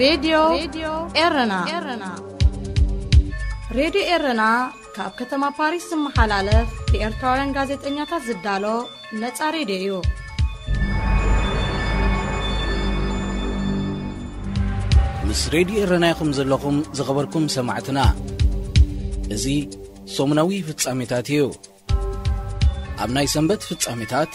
ሬድዮ ኤረና። ሬድዮ ኤረና ካብ ከተማ ፓሪስ ዝመሓላለፍ ብኤርትራውያን ጋዜጠኛታት ዝዳሎ ነጻ ሬድዮ እዩ። ምስ ሬድዮ ኤረና ኢኹም ዘለኹም ዝኸበርኩም ሰማዕትና። እዚ ሰሙናዊ ፍጻሜታት እዩ። ኣብ ናይ ሰንበት ፍጻሜታት፣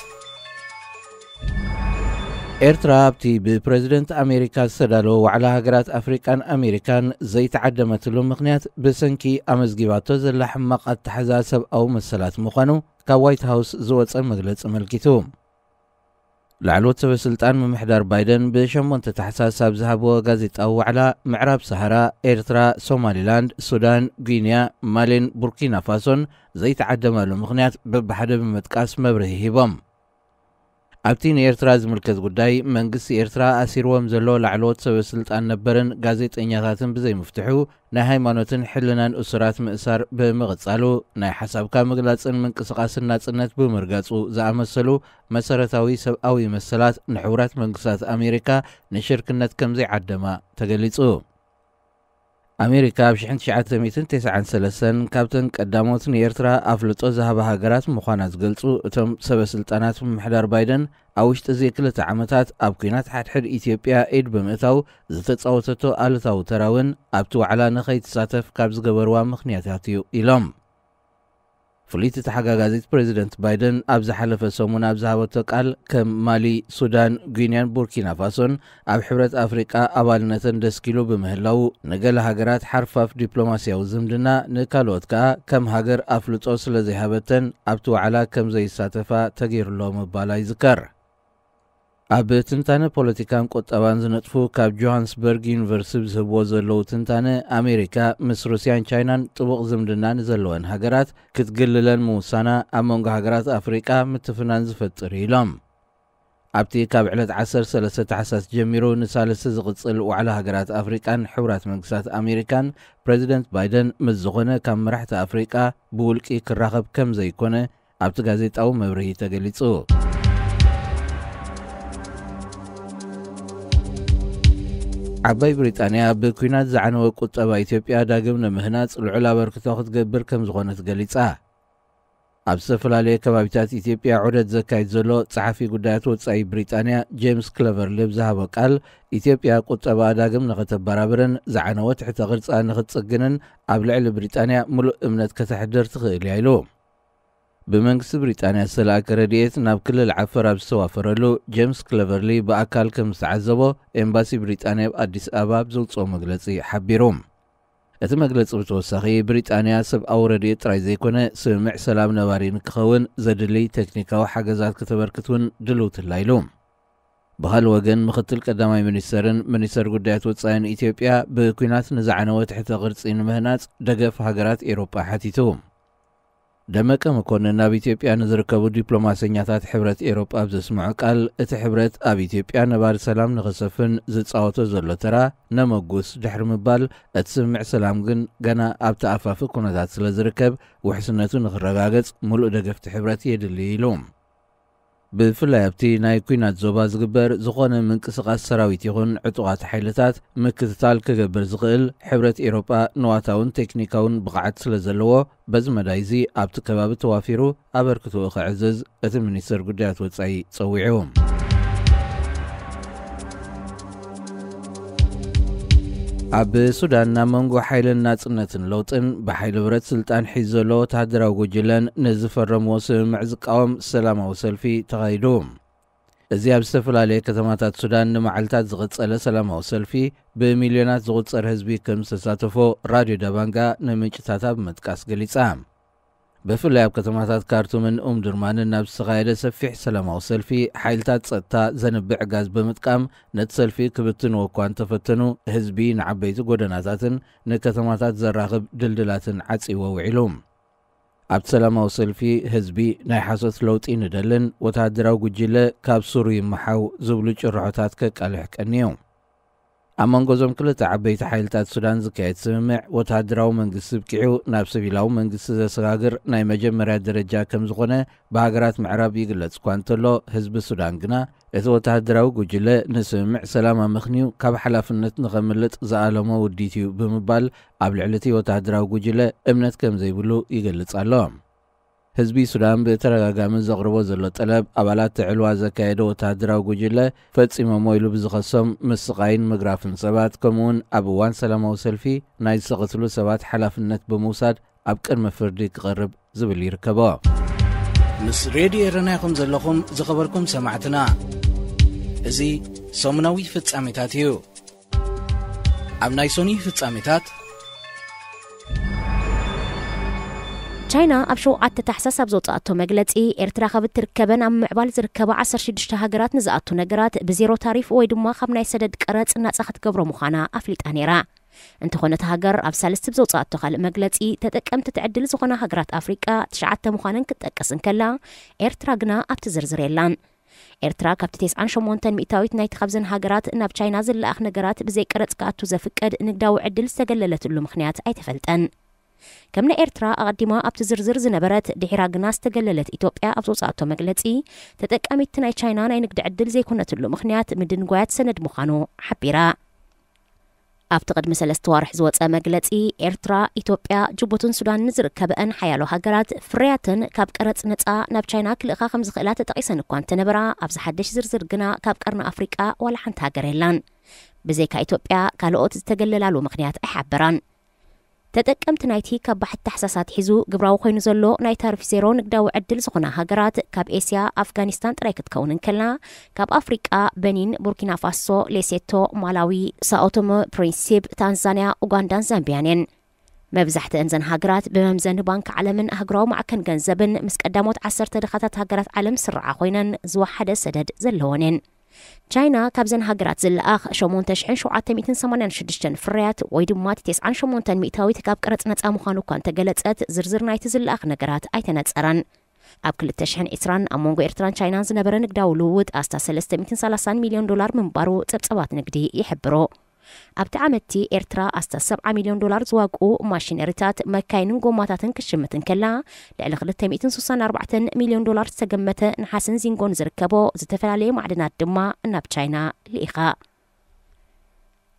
ኤርትራ ኣብቲ ብፕረዚደንት ኣሜሪካ ዝተዳለወ ዋዕላ ሃገራት ኣፍሪቃን ኣሜሪካን ዘይተዓደመትሉ ምኽንያት ብሰንኪ ኣመዝጊባቶ ዘላ ሕማቕ ኣተሓዛ ሰብኣዊ መሰላት ምዃኑ ካብ ዋይት ሃውስ ዝወጸ መግለጺ ኣመልኪቱ። ላዕለዎት ሰበ ስልጣን ምምሕዳር ባይደን ብሸሞንተ ታሕሳስ ኣብ ዝሃብዎ ጋዜጣዊ ዋዕላ፣ ምዕራብ ሰሃራ፣ ኤርትራ፣ ሶማሊላንድ፣ ሱዳን፣ ጊንያ፣ ማሊን ቡርኪና ፋሶን ዘይተዓደማሉ ምኽንያት በብሓደ ብምጥቃስ መብርሂ ሂቦም። ኣብቲ ንኤርትራ ዝምልከት ጉዳይ፣ መንግስቲ ኤርትራ ኣሲርዎም ዘሎ ላዕለዎት ሰበ ስልጣን ነበርን ጋዜጠኛታትን ብዘይምፍትሑ፣ ናይ ሃይማኖትን ሕልናን እሱራት ምእሳር ብምቕጻሉ፣ ናይ ሓሳብካ ምግላጽን ምንቅስቓስን ናጽነት ብምርጋጹ ዝኣመሰሉ መሰረታዊ ሰብኣዊ መሰላት፣ ንሕቡራት መንግስታት ኣሜሪካ ንሽርክነት ከም ዘይዓደማ ተገሊጹ። ኣሜሪካ ኣብ ሽሕን ትሽዓተ ሚእትን ተስዓን ሰለስተን ካብተን ቀዳሞት ንኤርትራ ኣፍልጦ ዝሃባ ሃገራት ምዃና ዝገልጹ እቶም ሰበ ስልጣናት፣ ምምሕዳር ባይደን ኣብ ውሽጢ እዚ ክልተ ዓመታት ኣብ ኲናት ሓድሕድ ኢትዮጵያ ኢድ ብምእታው ዝተጻወተቶ ኣሉታዊ ተራ እውን ኣብቲ ዋዕላ ንኸይትሳተፍ ካብ ዝገበርዋ ምኽንያታት እዩ ኢሎም። ፍልይቲ ተሓጋጋዚት ፕሬዚደንት ባይደን ኣብ ዝሓለፈ ሰሙን ኣብ ዝሃበቶ ቃል፣ ከም ማሊ፣ ሱዳን፣ ጊንያን ቡርኪና ፋሶን ኣብ ሕብረት ኣፍሪቃ ኣባልነተን ደስኪሉ ብምህላዉ፣ ንገለ ሃገራት ሓርፋፍ ዲፕሎማስያዊ ዝምድና፣ ንካልኦት ከኣ ከም ሃገር ኣፍልጦ ስለ ዘይሃበተን ኣብቲ ዋዕላ ከም ዘይሳተፋ ተገይሩሎ ምባላ ይዝከር። ኣብ ትንታነ ፖለቲካን ቁጠባን ዝነጥፉ ካብ ጆሃንስበርግ ዩኒቨርሲቲ ዝህብዎ ዘለዉ ትንታነ፣ ኣሜሪካ ምስ ሩስያን ቻይናን ጥቡቕ ዝምድና ንዘለወን ሃገራት ክትግልለን ምውሳና ኣብ መንጎ ሃገራት ኣፍሪቃ ምትፍናን ዝፈጥር እዩ ኢሎም። ኣብቲ ካብ ዕለት ዓሰርተ ሰለስተ ታሕሳስ ጀሚሩ ንሳልስቲ ዝቕጽል ዋዕላ ሃገራት ኣፍሪቃን ሕቡራት መንግስታት ኣሜሪካን፣ ፕሬዚደንት ባይደን ምስ ዝኾነ ካብ መራሕቲ ኣፍሪቃ ብውልቂ ክራኸብ ከም ዘይኮነ ኣብቲ ጋዜጣዊ መብርሂ ተገሊጹ። ዓባይ ብሪጣንያ ብኲናት ዝዓነወ ቁጠባ ኢትዮጵያ ዳግም ንምህናጽ ልዑል ኣበርክቶ ክትገብር ከም ዝኾነት ገሊጻ። ኣብ ዝተፈላለየ ከባቢታት ኢትዮጵያ ዑደት ዘካይድ ዘሎ ጸሓፊ ጉዳያት ወጻኢ ብሪጣንያ ጄምስ ክለቨርሊ ኣብ ዝሃቦ ቃል፣ ኢትዮጵያ ቁጠባኣ ዳግም ንኸተበራብርን ዝዓነወ ትሕተ ቅርጻ ንኽትጽግንን ኣብ ልዕሊ ብሪጣንያ ምሉእ እምነት ከተሕድር ትኽእል እያ ኢሉ። ብመንግስቲ ብሪጣንያ ዝተላእከ ረድኤት ናብ ክልል ዓፈር ኣብ ዝተዋፈረሉ፣ ጄምስ ክለቨርሊ ብኣካል ከም ዝተዓዘቦ ኤምባሲ ብሪጣንያ ኣብ ኣዲስ ኣበባ ኣብ ዘውፅኦ መግለፂ ሓቢሩ። እቲ መግለፂ ብተወሳኺ፣ ብሪጣንያ ሰብኣዊ ረድኤት ጥራይ ዘይኮነ፣ ስምምዕ ሰላም ነባሪ ንክኸውን ዘድሊ ቴክኒካዊ ሓገዛት ከተበርክት እውን ድልውትላ ኢሉ። ብኻልእ ወገን፣ ምኽትል ቀዳማይ ሚኒስተርን ሚኒስተር ጉዳያት ወጻኢን ኢትዮጵያ፣ ብኲናት ንዝዓነወ ትሕተ ቅርጺ ንምህናጽ ደገፍ ሃገራት ኤውሮጳ ሓቲቱ። ደመቀ መኮንን ናብ ኢትዮጵያ ንዝርከቡ ዲፕሎማሰኛታት ሕብረት ኤውሮጳ ኣብ ዘስምዖ ቃል፣ እቲ ሕብረት ኣብ ኢትዮጵያ ነባሪ ሰላም ንኸሰፍን ዝጻወቶ ዘሎ ተራ ነመጉስ ድሕሪ ምባል፣ እቲ ስምምዕ ሰላም ግን ገና ኣብቲ ኣፋፊ ኩነታት ስለ ዝርከብ፣ ውሕስነቱ ንኽረጋገጽ ምሉእ ደገፍቲ ሕብረት የድሊ ኢሉ። ብፍላይ ኣብቲ ናይ ኲናት ዞባ ዝግበር ዝኾነ ምንቅስቓስ ሰራዊት ይኹን ዕጡቓት ሓይልታት ምክትታል ክገብር ዝኽእል፣ ሕብረት ኤውሮጳ ንዋታውን ቴክኒካውን ብቕዓት ስለ ዘለዎ፣ በዚ መዳይ እዚ ኣብቲ ከባቢ ተዋፊሩ ኣበርክትኡ ከዕዝዝ እቲ ሚኒስተር ጉዳያት ወጻኢ ጸዊዑ። ኣብ ሱዳን፣ ናብ መንጎ ሓይልን ናጽነትን ለውጥን ብሓይሊ ብረት ስልጣን ሒዙ ዘሎ ወተሃደራዊ ጉጅለን ንዝፈረምዎ ስምምዕ ዝቃወም ሰላማዊ ሰልፊ ተኻይዱ። እዚ ኣብ ዝተፈላለየ ከተማታት ሱዳን ንመዓልታት ዝቐጸለ ሰላማዊ ሰልፊ፣ ብሚልዮናት ዝቑጸር ህዝቢ ከም ዝተሳተፎ ራድዮ ዳባንጋ ንምንጭታታ ብምጥቃስ ገሊጻ። ብፍላይ ኣብ ከተማታት ካርቱምን ኡምድርማንን ናብ ዝተኻየደ ሰፊሕ ሰላማዊ ሰልፊ፣ ሓይልታት ጸጥታ ዘንብዕ ጋዝ ብምጥቃም ነቲ ሰልፊ ክብትንዎ እኳ እንተፈተኑ፣ ህዝቢ ንዓበይቲ ጎደናታትን ንከተማታት ዘራኽብ ድልድላትን ዓጺዎ ውዒሉ። ኣብቲ ሰላማዊ ሰልፊ፣ ህዝቢ ናይ ሓሶት ለውጢ ንደልን ወተሃደራዊ ጉጅለ ካብ ሱሩ ይመሓው ዝብሉ ጭርሖታት ከቃልሕ ቀንዩ። ኣብ መንጎ እዞም ክልተ ዓበይቲ ሓይልታት ሱዳን ዝካየድ ስምምዕ፣ ወተሃደራዊ መንግስቲ ብቂዑ ናብ ሲቪላዊ መንግስቲ ዘሰጋግር ናይ መጀመርያ ደረጃ ከም ዝኾነ ብሃገራት ምዕራብ ይግለጽ እኳ እንተሎ፣ ህዝቢ ሱዳን ግና እቲ ወተሃደራዊ ጉጅለ ንስምምዕ ሰላም ኣመኽንዩ ካብ ሓላፍነት ንኸምልጥ ዝኣለሞ ውዲት እዩ ብምባል ኣብ ልዕሊ እቲ ወተሃደራዊ ጉጅለ እምነት ከም ዘይብሉ ይገልጽ ኣሎ። ህዝቢ ሱዳን ብተደጋጋሚ ዘቕርቦ ዘሎ ጠለብ፣ ኣባላት ዕልዋ ዘካየደ ወተሃደራዊ ጉጅለ ፈጺሞሞ ኢሉ ብዝኸሶም ምስቓይን ምግራፍን ሰባት፣ ከምኡውን ኣብ እዋን ሰላማዊ ሰልፊ ናይ ዝሰቐትሉ ሰባት ሓላፍነት ብምውሳድ ኣብ ቅድሚ ፍርዲ ክቐርብ ዝብል ይርከቦ። ምስ ሬድዮ ኤረና ኢኹም ዘለኹም ዝኸበርኩም ሰማዕትና። እዚ ሰሙናዊ ፍጻሜታት እዩ። ኣብ ናይ ሶኒ ፍጻሜታት፣ ቻይና ኣብ ሸውዓተ ታሕሳስ ኣብ ዘውፅኣቶ መግለፂ፣ ኤርትራ ካብ እትርከበን ኣብ ምዕባል ዝርከባ ዓሰርተ ሽዱሽተ ሃገራት ንዝኣቱ ነገራት ብዜሮ ታሪፍ ወይ ድማ ካብ ናይ ሰደድ ቀረፅ ናፃ ክትገብሮ ምዃና ኣፍሊጣ ነይራ። እንተኾነ፣ እታ ሃገር ኣብ ሳልስቲ ብዘውፅኣቶ ካልእ መግለፂ፣ ተጠቀምቲ እቲ ዕድል ዝኾና ሃገራት ኣፍሪቃ ትሽዓተ ምዃነን ክትጠቅስ እንከላ፣ ኤርትራ ግና ኣብቲ ዝርዝር የላን። ኤርትራ ካብቲ ተስዓን ሸሞንተን ሚእታዊት ናይቲ ካብዘን ሃገራት ናብ ቻይና ዝለኣኽ ነገራት ብዘይ ቀረጽ ክኣቱ ዘፍቅድ ንግዳዊ ዕድል ዝተገለለትሉ ምኽንያት ኣይተፈልጠን። ከም ናይ ኤርትራ ኣቐዲማ ኣብቲ ዝርዝር ዝነበረት፣ ድሒራ ግና ዝተገለለት ኢትዮጵያ ኣብ ዘውጽኣቶ መግለጺ፣ ተጠቃሚት ናይ ቻይና ናይ ንግዲ ዕድል ዘይኮነትሉ ምኽንያት ምድንጓያት ሰነድ ምዃኑ ሓቢራ። ኣብቲ ቅድሚ ሰለስተ ዋርሕ ዝወጸ መግለጺ፣ ኤርትራ፣ ኢትዮጵያ፣ ጅቡትን ሱዳንን ዝርከበአን ሓያሎ ሃገራት ፍርያተን ካብ ቀረጽ ነጻ ናብ ቻይና ክልእኻ ከም ዝኽእላ ተጠቒሰን እኳ እንተነበራ፣ ኣብዚ ሓድሽ ዝርዝር ግና ካብ ቀርኒ ኣፍሪቃ ዋላ ሓንቲ ሃገር የላን። ብዘይካ ኢትዮጵያ፣ ካልኦት ዝተገለላሉ ምኽንያት ኣይሓበራን። ተጠቀምቲ ናይቲ ካብ ባሕቲ ታሕሳስ ኣትሒዙ ግብራዊ ኮይኑ ዘሎ ናይ ታሪፍ ዜሮ ንግዳዊ ዕድል ዝኾና ሃገራት ካብ ኤስያ ኣፍጋኒስታን ጥራይ ክትከውን እንከላ፣ ካብ ኣፍሪቃ በኒን፣ ቡርኪና ፋሶ፣ ሌሴቶ፣ ማላዊ፣ ሳኦቶሞ ፕሪንሲፕ፣ ታንዛንያ፣ ኡጋንዳን ዛምቢያን እየን። መብዛሕትአን ዘን ሃገራት ብመምዘኒ ባንክ ዓለምን ኣህጉራዊ ማዕከን ገንዘብን ምስ ቀዳሞት ዓሰርተ ድኻታት ሃገራት ዓለም ስርዓ ኮይነን ዝወሓደ ሰደድ ዘለወን እየን። ቻይና ካብዘን ሃገራት ዝለኣኽ ሸሞንተ ሽሕን ሸውዓተ ሚእትን ሰማንያን ሽዱሽተን ፍርያት ወይ ድማ እቲ ተስዓን ሸሞንተን ሚእታዊት ካብ ቀረጽ ነጻ ምዃኑ እኳ እንተገለጸት፣ ዝርዝር ናይቲ ዝለኣኽ ነገራት ኣይተነጸረን። ኣብ ክልተ ሽሕን ዕስራን ኣብ መንጎ ኤርትራን ቻይናን ዝነበረ ንግዳዊ ልውውጥ ኣስታት ሰለስተ ሚእትን ሰላሳን ሚልዮን ዶላር ምንባሩ ጸብጸባት ንግዲ ይሕብሩ። ኣብቲ ዓመትቲ ኤርትራ ኣስታት ሰብዓ ሚልዮን ዶላር ዝዋግኡ ማሽነሪታት፣ መካይንን ጎማታትን ክትሽምት እንከላ፣ ልዕሊ ክልተ ሚእትን ስሳን ኣርባዕተን ሚልዮን ዶላር ዝተገመተ ነሓስን ዚንጎን ዝርከቦ ዝተፈላለየ ማዕድናት ድማ ናብ ቻይና ልኢኻ።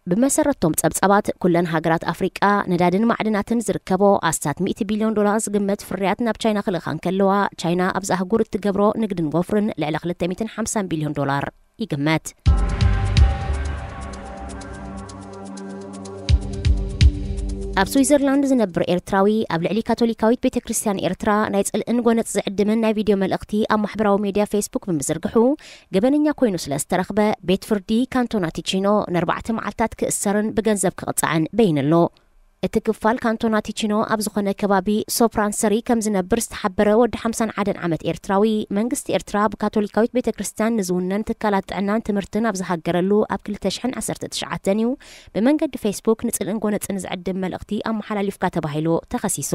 ብመሰረቶም ጸብጻባት፣ ኩለን ሃገራት ኣፍሪቃ ነዳድን ማዕድናትን ዝርከቦ ኣስታት ሚእቲ ቢልዮን ዶላር ዝግመት ፍርያት ናብ ቻይና ክልእኻ እንከለዋ፣ ቻይና ኣብዚ ኣህጉር እትገብሮ ንግድን ወፍርን ልዕሊ ክልተ ሚእትን ሓምሳን ቢልዮን ዶላር ይግመት። ኣብ ስዊዘርላንድ ዝነብር ኤርትራዊ ኣብ ልዕሊ ካቶሊካዊት ቤተ ክርስቲያን ኤርትራ ናይ ጽልእን ጎነጽ ዝዕድምን ናይ ቪድዮ መልእኽቲ ኣብ ማሕበራዊ ሜድያ ፌስቡክ ብምዝርግሑ፣ ገበነኛ ኮይኑ ስለ ዝተረኽበ፣ ቤት ፍርዲ ካንቶና ቲቺኖ ንኣርባዕተ መዓልታት ክእሰርን ብገንዘብ ክቕጻዕን በይኑ ኣሎ። እቲ ክፋል ካንቶና ቲቺኖ ኣብ ዝኾነ ከባቢ ሶፕራንሰሪ ከም ዝነብር ዝተሓበረ ወዲ ሓምሳን ሓደን ዓመት ኤርትራዊ፣ መንግስቲ ኤርትራ ብካቶሊካዊት ቤተ ክርስቲያን ንዝውነን ትካላት ጥዕናን ትምህርትን ኣብ ዝሃገረሉ ኣብ ክልተ ሽሕን ዓሰርተ ትሽዓተን እዩ ብመንገዲ ፌስቡክ ንጽልእን ጎነጽን ዝዕድም መልእኽቲ ኣመሓላሊፍካ ተባሂሉ ተኸሲሱ።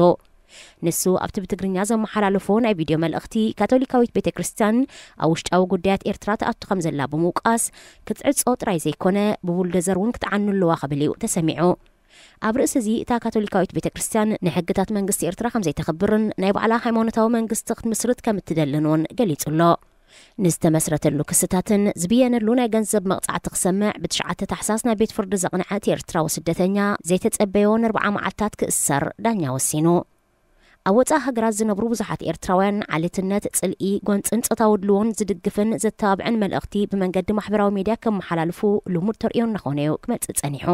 ንሱ ኣብቲ ብትግርኛ ዘመሓላለፎ ናይ ቪድዮ መልእኽቲ፣ ካቶሊካዊት ቤተ ክርስቲያን ኣብ ውሽጣዊ ጉዳያት ኤርትራ ትኣቱ ከም ዘላ ብምውቃስ፣ ክትዕጾ ጥራይ ዘይኮነ፣ ብቡልዶዘር እውን ክትዓኑ ኣለዋ ክብል እዩ ተሰሚዑ። ኣብ ርእሲ እዚ፣ እታ ካቶሊካዊት ቤተ ክርስቲያን ንሕግታት መንግስቲ ኤርትራ ከም ዘይተኽብርን ናይ ባዕላ ሃይማኖታዊ መንግስቲ ክትምስርት ከም እትደልን እውን ገሊጹ ኣሎ። ንዝተመስረተሉ ክስታትን ዝብየነሉ ናይ ገንዘብ መቕጻዕቲ ክሰምዕ ብትሽዓተ ታሕሳስ ናብ ቤት ፍርዲ ዘቕንዐ እቲ ኤርትራዊ ስደተኛ፣ ዘይተጸበዮ ንኣርብዓ መዓልታት ክእሰር ዳኛ ወሲኑ። ኣብ ወጻኢ ሃገራት ዝነብሩ ብዙሓት ኤርትራውያን፣ ዓሌትነት፣ ጽልኢ፣ ጎንጽን ጾታዊ ድልዎን ዝድግፍን ዘተባብዕን መልእኽቲ ብመንገዲ ማሕበራዊ ሜድያ ከመሓላልፉ ልሙድ ተርእዮ እናኾነ እዩ ክመጽእ ጸኒሑ።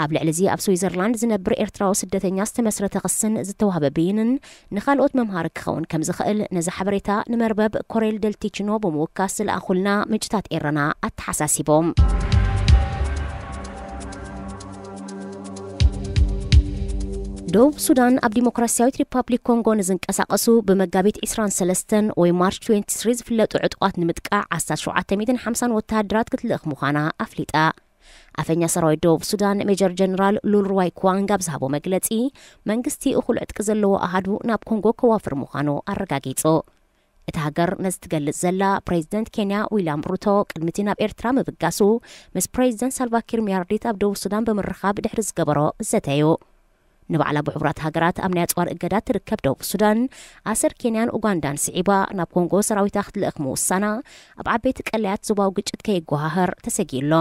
ኣብ ልዕሊ እዚ ኣብ ስዊዘርላንድ ዝነብር ኤርትራዊ ስደተኛ ዝተመስረተ ክስን ዝተዋህበ ብይንን ንኻልኦት መምሃሪ ክኸውን ከም ዝኽእል ነዚ ሓበሬታ ንመርበብ ኮሬል ደል ቲችኖ ብምውካስ ዝለኣኹልና ምንጭታት ኤረና ኣተሓሳሲቦም። ደቡብ ሱዳን ኣብ ዲሞክራሲያዊት ሪፓብሊክ ኮንጎ ንዝንቀሳቐሱ ብመጋቢት ዕስራን ሰለስተን ወይ ማርች ትዌንቲ ስሪ ዝፍለጡ ዕጡቓት ንምጥቃዕ ኣስታት ሸውዓተ ሚእትን ሓምሳን ወተሃደራት ክትልእኽ ምዃና ኣፍሊጣ። ኣፈኛ ሰራዊት ደቡብ ሱዳን ሜጀር ጀነራል ሉል ሩዋይ ኩዋንግ ኣብ ዝሃቦ መግለጺ፣ መንግስቲ እኹል ዕጥቂ ዘለዎ ኣሃዱ ናብ ኮንጎ ከዋፍር ምዃኑ ኣረጋጊጹ። እቲ ሃገር ነዚ ትገልጽ ዘላ፣ ፕሬዚደንት ኬንያ ዊልያም ሩቶ ቅድሚ እቲ ናብ ኤርትራ ምብጋሱ ምስ ፕሬዚደንት ሳልቫኪር ሚያርዲት ኣብ ደቡብ ሱዳን ብምርኻብ ድሕሪ ዝገበሮ ዘተ እዩ። ንባዕላ ብሕቡራት ሃገራት ኣብ ናይ ኣጽዋር እገዳ ትርከብ ደቡብ ሱዳን፣ ኣሰር ኬንያን ኡጋንዳን ስዒባ ናብ ኮንጎ ሰራዊታ ክትልእኽ ምውሳና፣ ኣብ ዓበይቲ ቀላያት ዞባዊ ግጭት ከይጓሃህር ተሰጊኡ ኣሎ።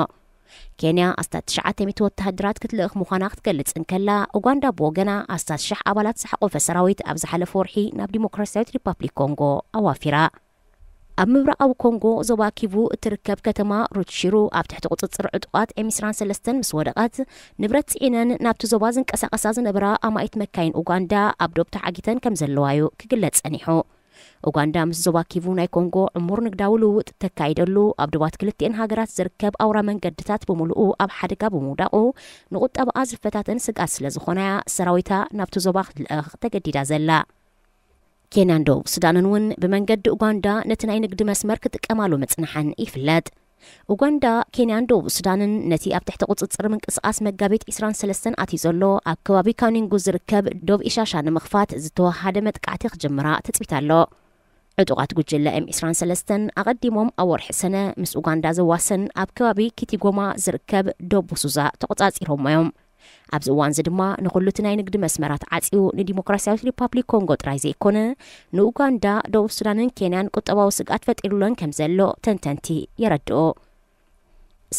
ኬንያ ኣስታት ትሽዓተ ሚእቲ ወተሃደራት ክትልእኽ ምዃና ክትገልጽ እንከላ፣ ኡጋንዳ ብወገና ኣስታት ሽሕ ኣባላት ዝሓቖፈ ሰራዊት ኣብ ዝሓለፈ ወርሒ ናብ ዲሞክራሲያዊት ሪፓብሊክ ኮንጎ ኣዋፊራ። ኣብ ምብራቓዊ ኮንጎ ዞባ ኪቩ እትርከብ ከተማ ሩትሺሩ ኣብ ትሕቲ ቁጽጽር ዕጡቓት ኤም ዕስራን ሰለስተን ምስ ወደቐት፣ ንብረት ጽዒነን ናብቲ ዞባ ዝንቀሳቐሳ ዝነበራ ኣማኢት መካይን ኡጋንዳ ኣብ ዶብ ተዓጊተን ከም ዘለዋ እዩ ክግለጽ ጸኒሑ። ኡጋንዳ ምስ ዞባ ኪቩ ናይ ኮንጎ ዕሙር ንግዳዊ ልውውጥ እተካይደሉ፣ ኣብ ዶባት ክልቲኤን ሃገራት ዝርከብ ኣውራ መንገድታት ብምሉኡ ኣብ ሓደጋ ብምውዳቑ፣ ንቁጠባኣ ዝፈታተን ስግኣት ስለ ዝኾነያ፣ ሰራዊታ ናብቲ ዞባ ክትልእኽ ተገዲዳ ዘላ። ኬንያን ደቡብ ሱዳንን እውን ብመንገዲ ኡጋንዳ ነቲ ናይ ንግዲ መስመር ክጥቀማሉ ምጽንሐን ይፍለጥ። ኡጋንዳ፣ ኬንያን ደቡብ ሱዳንን ነቲ ኣብ ትሕቲ ቁጽጽር ምንቅስቓስ መጋቢት ዕስራን ሰለስተን ኣትዩ ዘሎ ኣብ ከባቢ ካኒንጉ ዝርከብ ዶብ ኢሻሻ ንምኽፋት ዝተወሃደ መጥቃዕቲ ክጅምራ ትጽቢት ኣሎ። ዕጡቓት ጉጅለ ኤም ዕስራን ሰለስተን ኣቐዲሞም ኣብ ወርሒ ሰነ ምስ ኡጋንዳ ዘዋስን ኣብ ከባቢ ኪቲጎማ ዝርከብ ዶብ ቡሱዛ ተቖጻጺሮሞ እዮም። ኣብዚ እዋን እዚ ድማ ንኹሉ እቲ ናይ ንግዲ መስመራት ዓጽዩ ንዲሞክራሲያዊት ሪፓብሊክ ኮንጎ ጥራይ ዘይኮነ፣ ንኡጋንዳ፣ ደቡብ ሱዳንን ኬንያን ቁጠባዊ ስግኣት ፈጢሩለን ከም ዘሎ ተንተንቲ የረድኡ።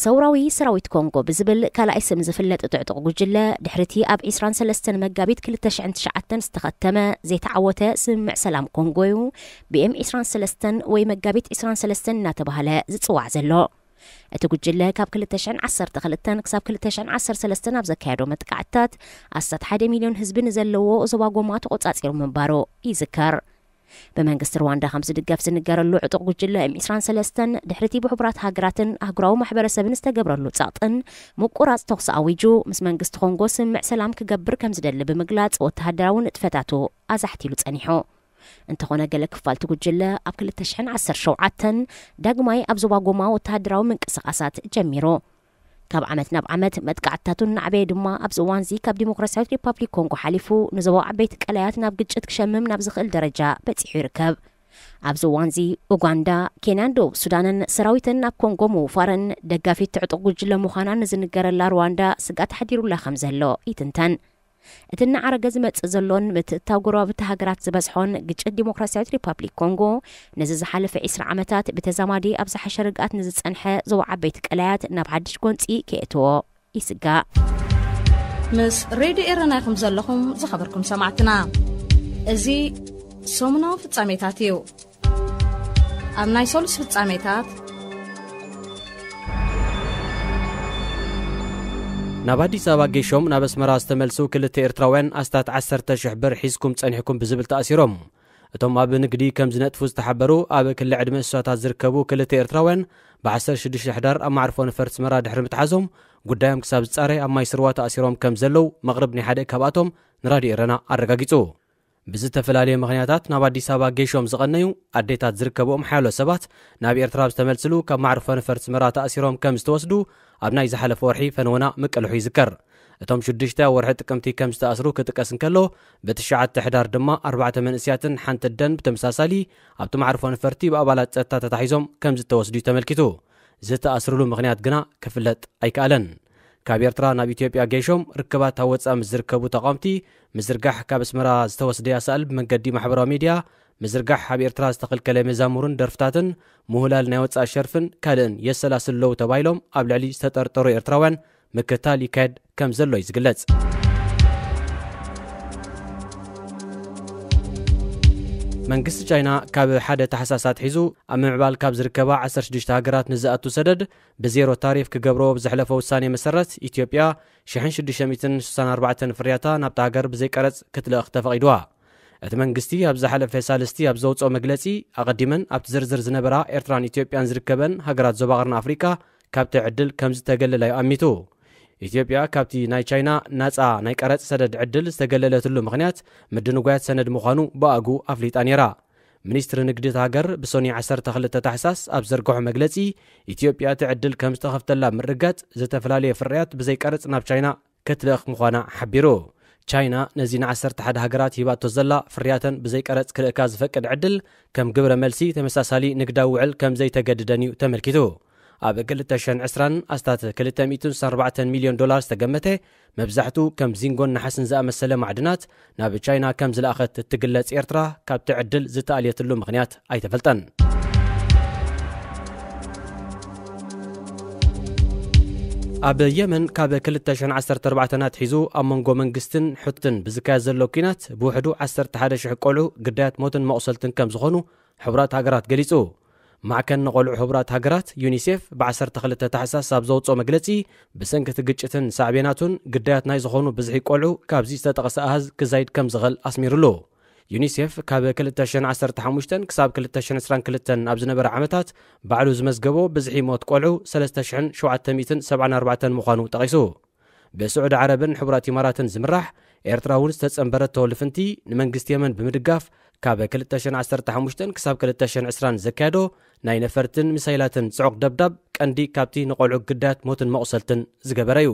ሰውራዊ ሰራዊት ኮንጎ ብዝብል ካልኣይ ስም ዝፍለጥ ጥዕጡቕ ጉጅለ፣ ድሕሪቲ ኣብ ዕስራን ሰለስተን መጋቢት ክልተ ሽሕን ትሽዓተን ዝተኸተመ ዘይተዓወተ ስምምዕ ሰላም ኮንጎ እዩ ብኤም ዕስራን ሰለስተን ወይ መጋቢት ዕስራን ሰለስተን እናተባህለ ዝጽዋዕ ዘሎ። እቲ ጉጅለ ካብ ክልተ ሽሕን ዓሰርተ ክልተን ክሳብ ክልተ ሽሕን ዓሰርተ ሰለስተን ኣብ ዘካየዶ መጥቃዕትታት፣ ኣስታት ሓደ ሚልዮን ህዝቢ ንዘለዎ ዞባ ጎማ ተቖጻጺሩ ምንባሩ ይዝከር። ብመንግስቲ ሩዋንዳ ከም ዝድገፍ ዝንገረሉ ዕጡቕ ጉጅለ ኤም ዕስራን ሰለስተን፣ ድሕሪቲ ብሕቡራት ሃገራትን ኣህጉራዊ ማሕበረሰብን ዝተገብረሉ ጸቕጥን ምቁራጽ ተኹሲ ኣዊጁ፣ ምስ መንግስቲ ኮንጎ ስምምዕ ሰላም ክገብር ከም ዝደሊ ብምግላጽ፣ ወተሃደራዊ ንጥፈታቱ ኣዛሕቲሉ ጸኒሑ። እንተኾነ፣ ገለ ክፋልቲ ጉጅለ ኣብ ክልተ ሽሕን ዓሰርተ ሸውዓተን ዳግማይ ኣብ ዞባ ጎማ ወተሃደራዊ ምንቅስቓሳት ጀሚሩ። ካብ ዓመት ናብ ዓመት መጥቃዕትታቱ እናዓበየ ድማ፣ ኣብዚ እዋንዚ ካብ ዲሞክራሲያዊት ሪፓብሊክ ኮንጎ ሓሊፉ ንዞባዊ ዓበይቲ ቀላያት ናብ ግጭት ክሸምም ናብ ዝኽእል ደረጃ በጺሑ ይርከብ። ኣብዚ እዋንዚ ኡጋንዳ፣ ኬንያን ደቡብ ሱዳንን ሰራዊተን ናብ ኮንጎ ምውፋረን፣ ደጋፊት ትዕጡቕ ጉጅለ ምዃና ንዝንገረላ ሩዋንዳ ስግኣት ሓዲሩላ ከም ዘሎ ይትንተን። እቲ እናዓረገ ዝመጽእ ዘሎን ምትእትታው ጎረባብቲ ሃገራት ዝበዝሖን ግጭት ዲሞክራሲያዊት ሪፓብሊክ ኮንጎ፣ ነዚ ዝሓለፈ ዕስራ ዓመታት ብተዛማዲ ኣብ ዝሓሸ ርግኣት ንዝጸንሐ ዞባ ዓበይቲ ቀላያት ናብ ሓድሽ ጎንጺ ከየእትዎ ይስጋእ። ምስ ሬድዮ ኤረና ኢኹም ዘለኹም ዝኸበርኩም ሰማዕትና። እዚ ሰሙናዊ ፍጻሜታት እዩ። ኣብ ናይ ሰሉስ ፍጻሜታት፣ ናብ ኣዲስ ኣበባ ጌሾም ናብ ኣስመራ ዝተመልሱ ክልተ ኤርትራውያን ኣስታት ዓሰርተ ሽሕ ብር ሒዝኩም ጸኒሕኩም ብዝብል ተኣሲሮም። እቶም ኣብ ንግዲ ከም ዝነጥፉ ዝተሓበሩ ኣብ ክሊ ዕድመ እንስሳታት ዝርከቡ ክልተ ኤርትራውያን ብ ዓሰርተ ሽዱሽተ ሕዳር ኣብ መዕርፎ ነፈርቲ ኣስመራ ድሕሪ ምትሓዞም ጉዳዮም ክሳብ ዝጻረ ኣብ ማይ ስርዋ ተኣሲሮም ከም ዘለዉ መቕርብ ናይ ሓደ ካብኣቶም ንራድዮ ኤረና ኣረጋጊጹ። ብዝተፈላለየ ምኽንያታት ናብ ኣዲስ ኣበባ ጌሾም ዝቐነዩ ኣዴታት ዝርከብኦም ሓያሎ ሰባት ናብ ኤርትራ ዝተመልስሉ ካብ መዕርፎ ነፈርቲ ኣስመራ ተኣሲሮም ከም ዝተወስዱ ኣብ ናይ ዝሓለፈ ወርሒ ፈነወና ምቅልሑ ይዝከር። እቶም ሽዱሽተ ኣብ ወርሒ ጥቅምቲ ከም ዝተኣስሩ ክጥቀስ እንከሎ፣ ብትሽዓተ ሕዳር ድማ ኣርባዕተ መንእስያትን ሓንቲ ኣደን ብተመሳሳሊ ኣብቲ መዕርፎ ነፈርቲ ብኣባላት ጸጥታ ተታሒዞም ከም ዝተወስዱ እዩ ተመልኪቱ። ዝተኣስርሉ ምኽንያት ግና ክፍለጥ ኣይከኣለን። ካብ ኤርትራ ናብ ኢትዮጵያ ጌሾም ርክባት ኣብ ወጻኢ ምስ ዝርከቡ ተቓወምቲ ምዝርጋሕ ካብ ኣስመራ ዝተወስደ ኣሳእል ብመንገዲ ማሕበራዊ ሚድያ ምዝርጋሕ ኣብ ኤርትራ ዝተኸልከለ መዛሙርን ደርፍታትን ምሁላል ናይ ወጻኢ ሸርፍን ካልእን የሰላስሉ ኣለዉ ተባሂሎም ኣብ ልዕሊ ዝተጠርጠሩ ኤርትራውያን ምክታል ይካየድ ከም ዘሎ እዩ ዝግለጽ። መንግስቲ ቻይና ካብ ሓደ ታሕሳስ ኣትሒዙ ኣብ ምምዕባል ካብ ዝርከባ ዓሰርተ ሽዱሽተ ሃገራት ንዝኣቱ ሰደድ ብዜሮ ታሪፍ ክገብሮ ብዘሕለፎ ውሳኔ መሰረት፣ ኢትዮጵያ ሽሕን ሽዱሽተ ሚእትን ስሳን ኣርባዕተን ፍርያታ ናብታ ሃገር ብዘይቀረጽ ክትልእኽ ተፈቒድዋ። እቲ መንግስቲ ኣብ ዝሓለፈ ሳልስቲ ኣብ ዘውጽኦ መግለጺ፣ ኣቐዲመን ኣብቲ ዝርዝር ዝነበራ ኤርትራን ኢትዮጵያን ዝርከበን ሃገራት ዞባ ቀርኒ ኣፍሪቃ ካብቲ ዕድል ከም ዝተገለላ እዩ ኣሚቱ። ኢትዮጵያ ካብቲ ናይ ቻይና ናጻ ናይ ቀረጽ ሰደድ ዕድል ዝተገለለትሉ ምኽንያት ምድንጓያት ሰነድ ምዃኑ ብኣግኡ ኣፍሊጣ ነይራ። ሚኒስትሪ ንግዲ እታ ሃገር ብሰኑይ ዓሰርተ ክልተ ታሕሳስ ኣብ ዘርግሖ መግለጺ፣ ኢትዮጵያ እቲ ዕድል ከም ዝተኸፍተላ ምርግጋጽ፣ ዝተፈላለየ ፍርያት ብዘይ ቀረጽ ናብ ቻይና ክትልእኽ ምዃና ሓቢሩ። ቻይና ነዚ ን ዓሰርተ ሓደ ሃገራት ሂባቶ ዘላ ፍርያተን ብዘይቀረጽ ክልእካ ዝፈቅድ ዕድል፣ ከም ግብረ መልሲ ተመሳሳሊ ንግዳዊ ውዕል ከም ዘይተገድደን እዩ ተመልኪቱ። ኣብ ክልተ ሽሕን ዕስራን ኣስታት ክልተ ሚእትን ስሳን ኣርባዕተን ሚልዮን ዶላር ዝተገመተ፣ መብዛሕቱ ከም ዚንጎን ነሓስን ዝኣመሰለ ማዕድናት ናብ ቻይና ከም ዝለኣኸት እትግለጽ ኤርትራ፣ ካብቲ ዕድል ዝተኣልየትሉ ምኽንያት ኣይተፈልጠን። ኣብ የመን ካብ ክልተ ሽሕን ዓሰርተ ኣርባዕተን ኣትሒዙ ኣብ መንጎ መንግስትን ሑትን ብዝካየድ ዘሎ ኲናት ብውሕዱ ዓሰርተ ሓደ ሽሕ ቆልዑ ግዳያት ሞትን መቑሰልትን ከም ዝኾኑ ሕቡራት ሃገራት ገሊጹ። ማዕከን ንቆልዑ ሕቡራት ሃገራት፣ ዩኒሴፍ፣ ብ ዓሰርተ ክልተ ታሕሳስ ኣብ ዘውጽኦ መግለጺ፣ ብሰንኪ እቲ ግጭትን ሳዕቤናቱን ግዳያት ናይ ዝኾኑ ብዝሒ ቆልዑ ካብዚ ዝተጠቕሰ ኣሃዝ ክዛይድ ከም ዝኽእል ኣስሚሩሉ። ዩኒሴፍ ካብ ክልተ ሽሕን ዓሰርተ ሓሙሽተን ክሳብ ክልተ ሽሕን ዕስራን ክልተን ኣብ ዝነበረ ዓመታት ባዕሉ ዝመዝገቦ ብዝሒ ሞት ቆልዑ ሰለስተ ሽሕን ሸውዓተ ሚእትን ሰብዓን ኣርባዕተን ምዃኑ ጠቒሱ። ብስዑዲ ዓረብን ሕቡራት ኢማራትን ዝምራሕ ኤርትራ እውን ዝተጸንበረቶ ልፍንቲ ንመንግስቲ የመን ብምድጋፍ ካብ ክልተ ሽሕን ዓሰርተ ሓሙሽተን ክሳብ ክልተ ሽሕን ዕስራን ዘካየዶ ናይ ነፈርትን ሚሳይላትን ጽዑቕ ደብዳብ ቀንዲ ካብቲ ንቆልዑ ግዳያት ሞትን መቑሰልትን ዝገበረ እዩ።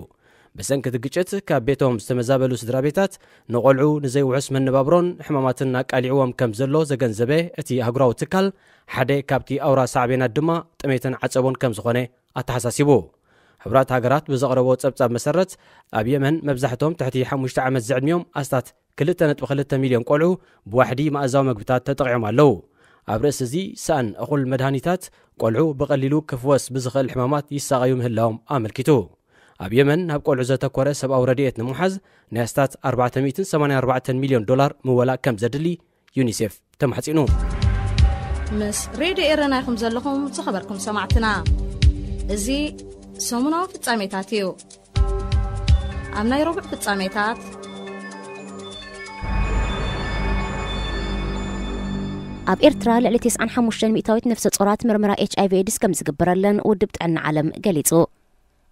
ብሰንኪ እቲ ግጭት ካብ ቤቶም ዝተመዛበሉ ስድራ ቤታት ንቆልዑ ንዘይውሑስ መነባብሮን ሕማማትን ኣቃሊዕዎም ከም ዘሎ ዘገንዘበ እቲ ኣህጉራዊ ትካል፣ ሓደ ካብቲ ኣውራ ሳዕቤናት ድማ ጥሜትን ዓጸቦን ከም ዝኾነ ኣተሓሳሲቡ። ሕቡራት ሃገራት ብዘቕረቦ ጸብጻብ መሰረት፣ ኣብ የመን መብዛሕቶም ትሕቲ ሓሙሽተ ዓመት ዝዕድሚኦም ኣስታት ክልተ ነጥቢ ክልተ ሚልዮን ቆልዑ ብዋሕዲ መኣዛዊ መግብታት ተጠቒዖም ኣለዉ። ኣብ ርእሲ እዚ፣ ሰኣን እኹል መድሃኒታት፣ ቆልዑ ብቐሊሉ ክፍወስ ብዝኽእል ሕማማት ይሳቐዩ ምህላዎም ኣመልኪቱ። ኣብ የመን ናብ ቆልዑ ዘተኮረ ሰብኣዊ ረድኤት ንምውሓዝ ናይ ኣስታት ኣርባዕተ ሚእትን ሰማንያን ኣርባዕተን ሚልዮን ዶላር ምወላ ከም ዘድሊ ዩኒሴፍ ተማሕጺኑ። ምስ ሬድዮ ኤረና ኢኹም ዘለኹም ዝኸበርኩም ሰማዕትና። እዚ ሰሙናዊ ፍጻሜታት እዩ። ኣብ ናይ ረቡዕ ፍጻሜታት፣ ኣብ ኤርትራ ልዕሊ ተስዓን ሓሙሽተን ሚእታዊት ነፍሰ ጾራት ምርመራ ኤች ኣይ ቪ ኤድስ ከም ዝግበረለን ውድብ ጥዕና ዓለም ገሊጹ።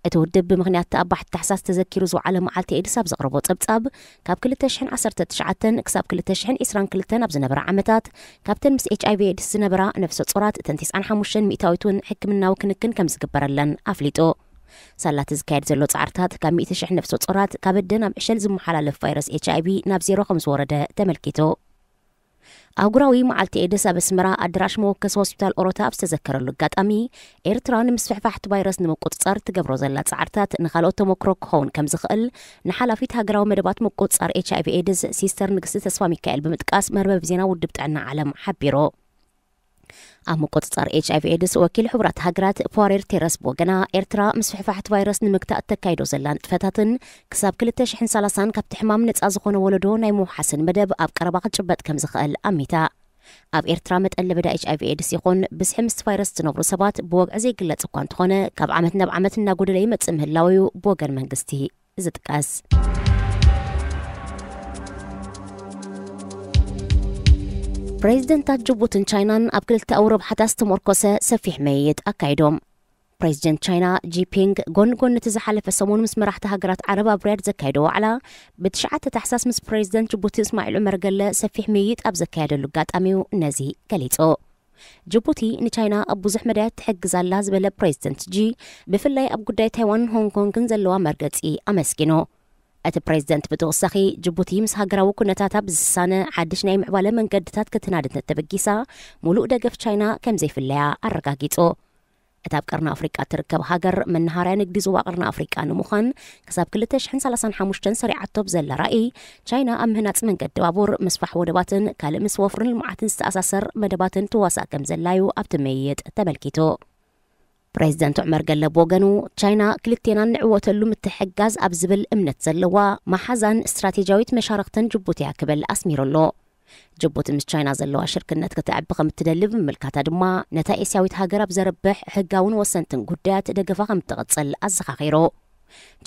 እቲ ውድብ ብምኽንያት እቲ ኣብ ባሕቲ ታሕሳስ ተዘኪሩ ዝወዓለ መዓልቲ ኤድስ ኣብ ዘቕረቦ ጸብጻብ፣ ካብ ክልተ ሽሕን ዓሰርተ ትሽዓተን ክሳብ ክልተ ሽሕን ዕስራን ክልተን ኣብ ዝነበራ ዓመታት፣ ካብተን ምስ ኤች ኣይ ቪ ኤድስ ዝነበራ ነፍሰ ጾራት እተን ተስዓን ሓሙሽተን ሚእታዊት እውን ሕክምናዊ ክንክን ከም ዝግበረለን ኣፍሊጡ። ሳላ እቲ ዝካየድ ዘሎ ጻዕርታት፣ ካብ ሚእቲ ሽሕ ነፍሰ ጾራት ካብ ኣደ ናብ ዕሸል ዝመሓላለፍ ቫይረስ ኤች ኣይ ቪ ናብ ዜሮ ከም ዝወረደ ተመልኪቱ። ኣህጉራዊ መዓልቲ ኤድስ ኣብ ኣስመራ ኣደራሽ መወከሲ ሆስፒታል ኦሮታ ኣብ ዝተዘከረሉ ኣጋጣሚ፣ ኤርትራ ንምስፍሕፋሕ እቲ ቫይረስ ንምቁጽጻር ትገብሮ ዘላ ጻዕርታት ንኻልኦት ተመክሮ ክኸውን ከም ዝኽእል ንሓላፊት ሃገራዊ መደባት ምቁጽጻር ኤች ኣይ ቪ ኤድስ ሲስተር ንግስቲ ተስፋ ሚካኤል ብምጥቃስ መርበብ ዜና ውድብ ጥዕና ዓለም ሓቢሩ። ኣብ ምቁጽጻር ኤች ኣይ ቪ ኤድስ ወኪል ሕቡራት ሃገራት ፖሬር ቴረስ ብወገና፣ ኤርትራ ምስፍሕፋሕ እቲ ቫይረስ ንምግታእ እተካይዶ ዘላ ንጥፈታትን ክሳብ ክልተ ሽሕን ሰላሳን ካብቲ ሕማም ነጻ ዝኾነ ወለዶ ናይ ምውሓስን መደብ ኣብ ቀረባ ክጭበጥ ከም ዝኽእል ኣሚታ። ኣብ ኤርትራ መጠን ለበዳ ኤች ኣይ ቪ ኤድስ ይኹን ብዝሒ ምስቲ ቫይረስ ዝነብሩ ሰባት ብወግዒ ዘይግለጽ እኳ እንተኾነ፣ ካብ ዓመት ናብ ዓመት እናጎደለ ይመጽእ ምህላው እዩ ብወገን መንግስቲ ዝጥቀስ። ፕሬዚደንታት ጅቡትን ቻይናን ኣብ ክልተኣዊ ረብሓታት ዝተመርኮሰ ሰፊሕ መይይጥ ኣካይዶም። ፕሬዚደንት ቻይና ጂፒንግ ጎኒ ጎኒ እቲ ዝሓለፈ ሰሙን ምስ መራሕቲ ሃገራት ዓረብ ኣብ ሪያድ ዘካየዶ ዋዕላ፣ ብትሽዓተ ታሕሳስ ምስ ፕሬዚደንት ጅቡቲ እስማዒል ዑመር ገለ ሰፊሕ ምይይጥ ኣብ ዘካየደሉ ኣጋጣሚ እዩ ነዚ ገሊጹ። ጅቡቲ ንቻይና ኣብ ብዙሕ መዳያት ትሕግዝ ኣላ ዝበለ ፕሬዚደንት ጂ፣ ብፍላይ ኣብ ጉዳይ ታይዋንን ሆንግ ኮንግን ዘለዋ መርገጺ ኣመስጊኑ። እቲ ፕሬዚደንት ብተወሳኺ፣ ጅቡቲ ምስ ሃገራዊ ኩነታታ ብዝሳነ ሓድሽ ናይ ምዕባለ መንገድታት ክትናድድ እንተተበጊሳ፣ ሙሉእ ደገፍ ቻይና ከም ዘይፍለያ ኣረጋጊጹ። እታ ኣብ ቀርኒ ኣፍሪቃ እትርከብ ሃገር፣ መናሃርያ ንግዲ ዞባ ቀርኒ ኣፍሪቃ ንምዃን፣ ክሳብ ክልተ ሽሕን ሰላሳን ሓሙሽተን ሰሪዓቶ ብዘላ ራእይ፣ ቻይና ኣብ ምህናጽ መንገዲ ባቡር፣ ምስፋሕ ወደባትን ካልእ ምስ ወፍርን ልምዓትን ዝተኣሳሰር መደባትን ትዋሳእ ከም ዘላ እዩ ኣብቲ ምይይጥ ተመልኪቱ። ፕሬዚደንት ዑመር ገለ ብወገኑ፣ ቻይና ክልቴና ንዕወተሉ ምትሕግጋዝ ኣብ ዝብል እምነት ዘለዋ መሓዛን ስትራቴጂያዊት መሻርኽትን ጅቡቲ እያ ክብል ኣስሚሩ ኣሎ። ጅቡቲ ምስ ቻይና ዘለዋ ሽርክነት ከተዕቢ ከም እትደሊ ብምምልካታ ድማ፣ ነታ ኤስያዊት ሃገር ኣብ ዘርብሕ ሕጋውን ወሰንትን ጉዳያት ደገፋ ከም እትቕጽል ኣዘኻኺሩ።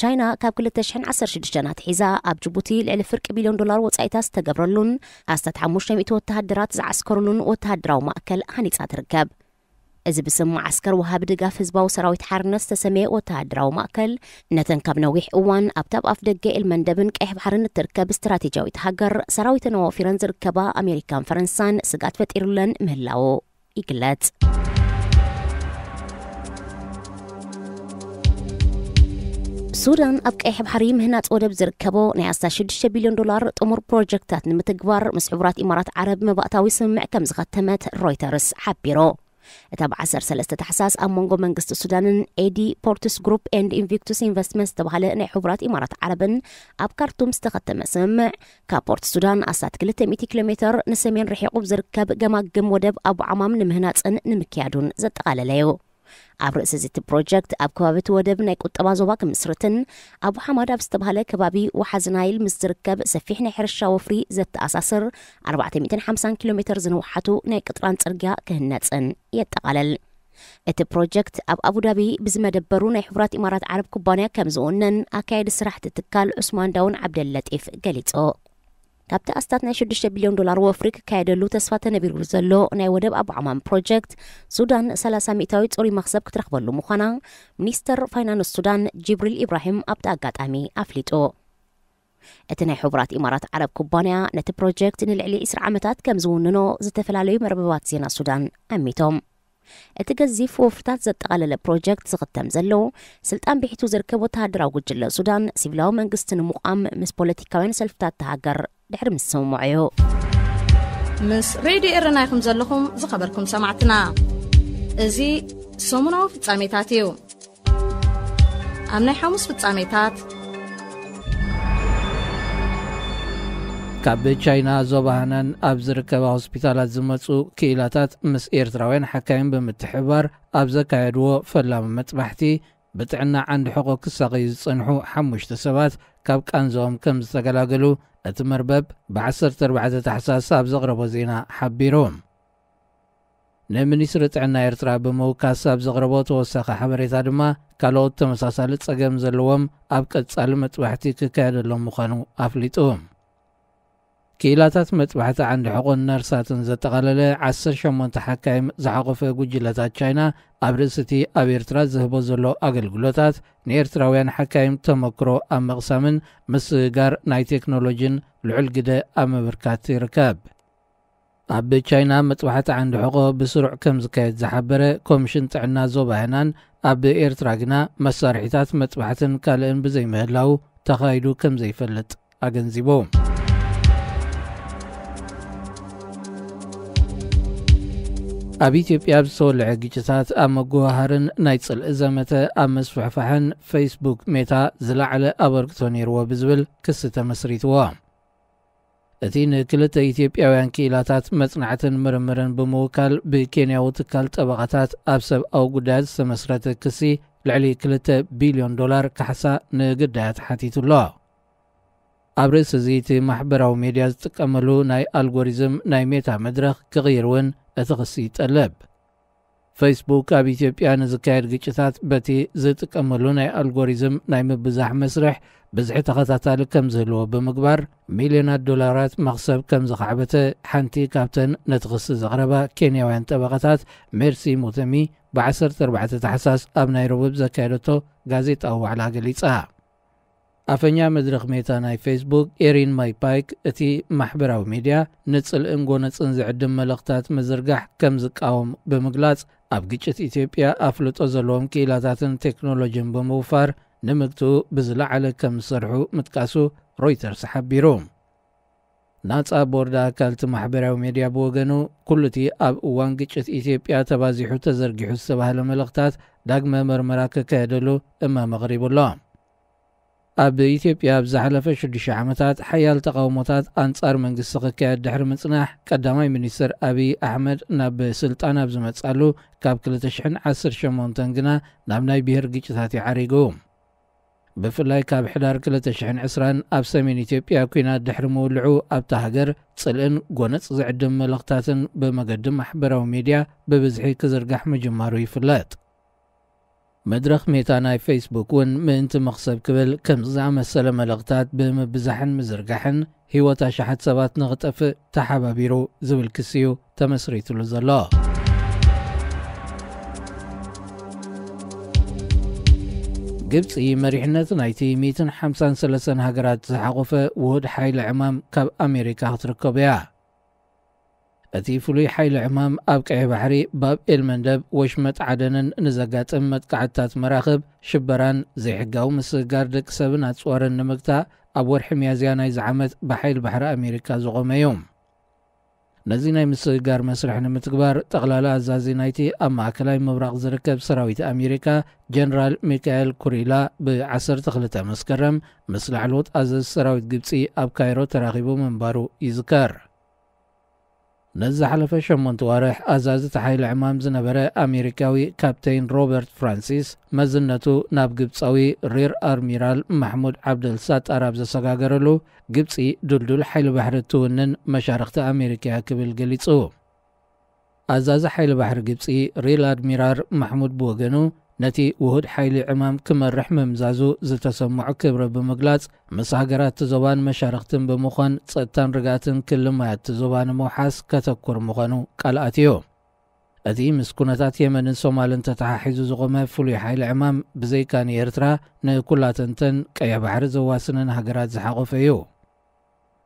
ቻይና ካብ ክልተ ሽሕን ዓሰርተ ሽዱሽተን ኣትሒዛ ኣብ ጅቡቲ ልዕሊ ፍርቂ ቢልዮን ዶላር ወጻኢታት ዝተገብረሉን ኣስታት ሓሙሽተ ሚእቲ ወተሃደራት ዝዓስከሩሉን ወተሃደራዊ ማእከል ሃኒጻ ትርከብ። እዚ ብስም መዓስከር ወሃቢ ድጋፍ ህዝባዊ ሰራዊት ሓርነት ዝተሰመየ ወተሃደራዊ ማእከል፣ ነተን ካብ ነዊሕ እዋን ኣብታ ኣብ ኣፍ ደገ ኤልመንደብን ቀይሕ ባሕርን እትርከብ ስትራቴጂያዊት ሃገር ሰራዊተን ኣዋፊረን ዝርከባ ኣሜሪካን ፈረንሳን ስግኣት ፈጢሩለን ምህላዉ ይግለጽ። ሱዳን ኣብ ቀይሕ ባሕሪ ምህናጽ ወደብ ዝርከቦ ናይ ኣስታት ሽዱሽተ ቢልዮን ዶላር ጥሙር ፕሮጀክታት ንምትግባር ምስ ሕቡራት ኢማራት ዓረብ መባእታዊ ስምምዕ ከም ዝኸተመት ሮይተርስ ሓቢሩ። እታ ብ ዓሰርተ ሰለስተ ታሕሳስ ኣብ መንጎ መንግስቲ ሱዳንን ኤዲ ፖርትስ ግሩፕ ኤንድ ኢንቪክቱስ ኢንቨስትመንት ዝተባህለ ናይ ሕቡራት ኢማራት ዓረብን ኣብ ካርቱም ዝተኸተመ ስምምዕ፣ ካብ ፖርት ሱዳን ኣስታት ክልተ ሚእቲ ኪሎ ሜትር ንሰሜን ርሒቑ ዝርከብ ገማግም ወደብ ኣቡ ዓማም ንምህናጽን ንምክያዱን ዘጠቓለለ እዩ። ኣብ ርእሲ እዚ እቲ ፕሮጀክት ኣብ ከባቢ እቲ ወደብ ናይ ቁጠባ ዞባ ክምስርትን ኣቡ ሓማድ ኣብ ዝተባህለ ከባቢ ወሓዚ ናይል ምስ ዝርከብ ሰፊሕ ናይ ሕርሻ ወፍሪ ዘተኣሳስር ኣርባዕተ ሚእትን ሓምሳን ኪሎ ሜትር ዝንውሓቱ ናይ ቅጥራን ጽርግያ ክህነጽን የጠቓልል። እቲ ፕሮጀክት ኣብ ኣቡዳቢ ብዝመደበሩ ናይ ሕቡራት ኢማራት ዓረብ ኩባንያ ከም ዝውነን ኣካየዲ ስራሕቲ ትካል ዑስማን ዳውን ዓብደል ለጢፍ ገሊጹ። ካብቲ ኣስታት ናይ ሽዱሽተ ቢልዮን ዶላር ወፍሪ ክካየደሉ ተስፋ ተነቢሩ ዘሎ ናይ ወደብ ኣቡ ዓማም ፕሮጀክት፣ ሱዳን ሰላሳ ሚእታዊ ጽሩይ መኽሰብ ክትረኽበሉ ምዃና ሚኒስተር ፋይናንስ ሱዳን ጅብሪል ኢብራሂም ኣብቲ ኣጋጣሚ ኣፍሊጡ። እቲ ናይ ሕቡራት ኢማራት ዓረብ ኩባንያ ነቲ ፕሮጀክት ንልዕሊ ዕስራ ዓመታት ከም ዝውንኖ ዝተፈላለዩ መርበባት ዜና ሱዳን ኣሚቶም። እቲ ገዚፍ ወፍርታት ዘጠቓለለ ፕሮጀክት ዝኽተም ዘሎ፣ ስልጣን ብሒቱ ዝርከብ ወተሃደራዊ ጉጅለ ሱዳን ሲቪላዊ መንግስቲ ንምቋም ምስ ፖለቲካውያን ሰልፍታት እታ ሃገር ድሕሪ ምስምምዖ እዩ። ምስ ሬድዮ ኤረና ኢኹም ዘለኹም ዝኸበርኩም ሰማዕትና። እዚ ሰሙናዊ ፍጻሜታት እዩ። ኣብ ናይ ሓሙስ ፍጻሜታት፣ ካብ ቻይና ዞባ ሃናን ኣብ ዝርከባ ሆስፒታላት ዝመጹ ክኢላታት ምስ ኤርትራውያን ሓካይም ብምትሕብባር ኣብ ዘካየድዎ ፈላሚ መጥባሕቲ፣ ብጥዕና ዓንዲ ሕቖ ክሳቐዩ ዝጸንሑ ሓሙሽተ ሰባት ካብ ቃንዝኦም ከም ዝተገላገሉ እቲ መርበብ ብ ዓሰርተ ኣርባዕተ ታሕሳስ ኣብ ዘቕረቦ ዜና ሓቢሩ። ንሚኒስትሪ ጥዕና ኤርትራ ብምውካስ ኣብ ዘቕረቦ ተወሳኺ ሓበሬታ ድማ፣ ካልኦት ተመሳሳሊ ጸገም ዘለዎም ኣብ ቀጻሊ መጥባሕቲ ክካየደሎም ምዃኑ ኣፍሊጡ። ክኢላታት መጥባሕቲ ዓንዲ ሕቖን ነርሳትን ዘጠቓለለ ዓሰርተ ሸሞንተ ሓካይም ዝሓቖፈ ጉጅለታት ቻይና፣ ኣብ ርእሲ እቲ ኣብ ኤርትራ ዝህቦ ዘሎ ኣገልግሎታት፣ ንኤርትራውያን ሓካይም ተመክሮ ኣብ ምቕሳምን ምስግጋር ናይ ቴክኖሎጂን ልዑል ግደ ኣብ ምብርካት ይርከብ። ኣብ ቻይና መጥባሕቲ ዓንዲ ሕቖ ብስሩዕ ከም ዝካየድ ዝሓበረ ኮሚሽን ጥዕና ዞባ ሃናን፣ ኣብ ኤርትራ ግና መሳርሒታት መጥባሕትን ካልእን ብዘይምህላው ተኻይዱ ከም ዘይፈልጥ ኣገንዚቡ። ኣብ ኢትዮጵያ ኣብ ዝተወልዐ ግጭታት ኣብ መጎሃሃርን ናይ ጽልኢ ዘመተ ኣብ ምስፍሕፋሕን ፌስቡክ ሜታ ዝለዓለ ኣበርክቶ ነይርዎ ብዝብል ክሲ ተመስሪትዎ። እቲ ንክልተ ኢትዮጵያውያን ክኢላታት መጽናዕትን ምርምርን ብምውካል ብኬንያዊ ትካል ጠበቓታት ኣብ ሰብኣዊ ጉዳያት ዝተመስረተ ክሲ፣ ልዕሊ ክልተ ቢልዮን ዶላር ካሕሳ ንግዳያት ሓቲቱ ኣሎ። ኣብ ርእሲ እዚ፣ እቲ ማሕበራዊ ሜድያ ዝጥቀመሉ ናይ ኣልጎሪዝም ናይ ሜታ መድረኽ ክቕይር እውን እቲ ክሲ ይጠልብ። ፌስቡክ ኣብ ኢትዮጵያ ንዝካየድ ግጭታት በቲ ዝጥቀመሉ ናይ ኣልጎሪዝም ናይ ምብዛሕ መስርሕ ብዝሒ ተኸታታሊ ከም ዝህልዎ ብምግባር፣ ሚልዮናት ዶላራት መኽሰብ ከም ዘኻዕበተ ሓንቲ ካብተን ነቲ ክሲ ዘቕረባ ኬንያውያን ጠበቓታት፣ ሜርሲ ሙተሚ፣ ብ ዓሰርተ ኣርባዕተ ታሕሳስ ኣብ ናይሮቢ ኣብ ዘካየደቶ ጋዜጣዊ ዋዕላ ገሊጻ። ኣፈኛ መድረኽ ሜታ ናይ ፌስቡክ ኤሪን ማይፓይክ፣ እቲ ማሕበራዊ ሜድያ ንጽልእን ጎነጽን ዝዕድም መልእኽታት ምዝርጋሕ ከም ዝቃወም ብምግላጽ፣ ኣብ ግጭት ኢትዮጵያ ኣፍልጦ ዘለዎም ክኢላታትን ቴክኖሎጂን ብምውፋር ንምግትኡ ብዝለዓለ ከም ዝሰርሑ ምጥቃሱ ሮይተርስ ሓቢሩ። ናጻ ቦርድ ኣካልቲ ማሕበራዊ ሜድያ ብወገኑ፣ ኩሉ እቲ ኣብ እዋን ግጭት ኢትዮጵያ ተባዚሑ ተዘርጊሑ ዝተባህለ መልእኽታት ዳግመ መርመራ ክካየደሉ እማመ ኣቕሪቡ ኣሎ። ኣብ ኢትዮጵያ ኣብ ዝሓለፈ ሽዱሽተ ዓመታት ሓያል ተቓውሞታት ኣንጻር መንግስቲ ክካየድ ድሕሪ ምጽናሕ፣ ቀዳማይ ሚኒስትር ኣብይ ኣሕመድ ናብ ስልጣን ኣብ ዝመጻሉ ካብ ክልተ ሽሕን ዓሰርተ ሸሞንተን ግና ናብ ናይ ብሄር ግጭታት እዩ ዓሪጉ። ብፍላይ ካብ ሕዳር ክልተ ሽሕን ዕስራን ኣብ ሰሜን ኢትዮጵያ ኲናት ድሕሪ ምውልዑ፣ ኣብታ ሃገር ጽልእን ጎነጽ ዝዕድም መልእኽታትን ብመገዲ ማሕበራዊ ሜድያ ብብዝሒ ክዝርጋሕ ምጅማሩ ይፍለጥ። መድረኽ ሜታ ናይ ፌስቡክ እውን ምእንቲ መኽሰብ ክብል ከምዚ ዝኣመሰለ መልእኽታት ብምብዛሕን ምዝርጋሕን ህይወት ኣሽሓት ሰባት ንኽጠፍእ ተሓባቢሩ ዝብል ክሲ እዩ ተመስሪትሉ ዘሎ። ግብጺ መሪሕነት ናይቲ ሚእትን ሓምሳን ሰለስተን ሃገራት ዝሓቖፈ ውሁድ ሓይሊ ዕማም ካብ ኣሜሪካ ክትርከቦ እያ። እቲ ፍሉይ ሓይሊ ዕማም ኣብ ቀይሕ ባሕሪ፣ ባብ ኤልመንደብ፣ ወሽመጥ ዓደንን ንዘጋጥም መጥቃዕትታት መራኽብ፣ ሽበራን ዘይሕጋዊ ምስግጋር ደቂ ሰብን ኣጽዋርን ንምግታእ ኣብ ወርሒ ሚያዝያ ናይዚ ዓመት ብሓይሊ ባሕሪ ኣሜሪካ ዝቖመ እዩ። ነዚ ናይ ምስግጋር መስርሕ ንምትግባር፣ ጠቕላላ ኣዛዚ ናይቲ ኣብ ማእከላይ ምብራቕ ዝርከብ ሰራዊት ኣሜሪካ፣ ጀነራል ሚካኤል ኩሪላ፣ ብ12 መስከረም ምስ ላዕለዎት ኣዘዝቲ ሰራዊት ግብጺ ኣብ ካይሮ ተራኺቡ ምንባሩ ይዝከር። ነዚ ዝሓለፈ ሸሞንተ ዋርሕ ኣዛዚ እቲ ሓይሊ ዕማም ዝነበረ ኣሜሪካዊ ካፕቴን ሮበርት ፍራንሲስ፣ መዝነቱ ናብ ግብጻዊ ሪር ኣድሚራል ማሕሙድ ዓብደል ሳጣር ኣብ ዘሰጋገረሉ፣ ግብጺ ድልዱል ሓይሊ ባሕሪ እትውንን መሻርኽቲ ኣሜሪካ እያ ክብል ገሊጹ። ኣዛዚ ሓይሊ ባሕሪ ግብጺ ሪር ኣድሚራል ማሕሙድ ብወገኑ፣ ነቲ ውሁድ ሓይሊ ዕማም ክመርሕ ምምዛዙ ዝተሰምዖ ክብሪ ብምግላጽ፣ ምስ ሃገራት እቲ ዞባን መሻርኽትን ብምዃን ጸጥታን ርግኣትን ክሊ ማያት እቲ ዞባ ንምውሓስ ከተኩር ምዃኑ ቃል ኣትዩ። እቲ ምስ ኩነታት የመንን ሶማልን ተተሓሒዙ ዝቖመ ፍሉይ ሓይሊ ዕማም፣ ብዘይካ ንኤርትራ፣ ንኩላተንተን ቀይሕ ባሕሪ ዘዋስነን ሃገራት ዝሓቖፈ እዩ።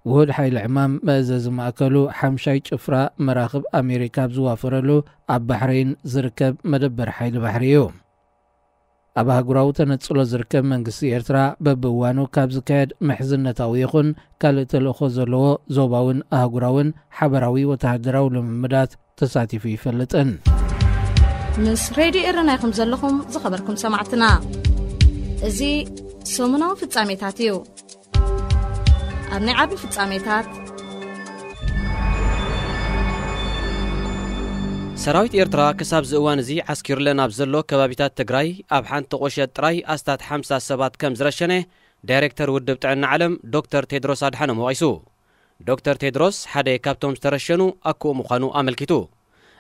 ውሁድ ሓይሊ ዕማም መእዘዚ ማእከሉ ሓምሻይ ጭፍራ መራኽብ ኣሜሪካ ኣብ ዝዋፈረሉ ኣብ ባሕረይን ዝርከብ መደበር ሓይሊ ባሕሪ እዩ። ኣብ ኣህጉራዊ ተነጽሎ ዝርከብ መንግስቲ ኤርትራ፣ በብእዋኑ ካብ ዝካየድ ምሕዝነታዊ ይኹን ካልእ ተልእኾ ዘለዎ ዞባውን ኣህጉራውን ሓበራዊ ወተሃደራዊ ልምምዳት ተሳቲፉ ይፈልጥን። ምስ ሬድዮ ኤረና ኢኹም ዘለኹም ዝኸበርኩም ሰማዕትና። እዚ ሰሙናዊ ፍጻሜታት እዩ። ኣብ ናይ ዓቢ ፍጻሜታት፣ ሰራዊት ኤርትራ ክሳብ እዚ እዋን እዚ ዓስኪሩለን ኣብ ዘሎ ከባቢታት ትግራይ፣ ኣብ ሓንቲ ቁሸት ጥራይ ኣስታት ሓምሳ ሰባት ከም ዝረሸነ ዳይሬክተር ውድብ ጥዕና ዓለም ዶክተር ቴድሮስ ኣድሓኖም ወቒሱ። ዶክተር ቴድሮስ ሓደ ካብቶም ዝተረሸኑ ኣኩኡ ምዃኑ ኣመልኪቱ።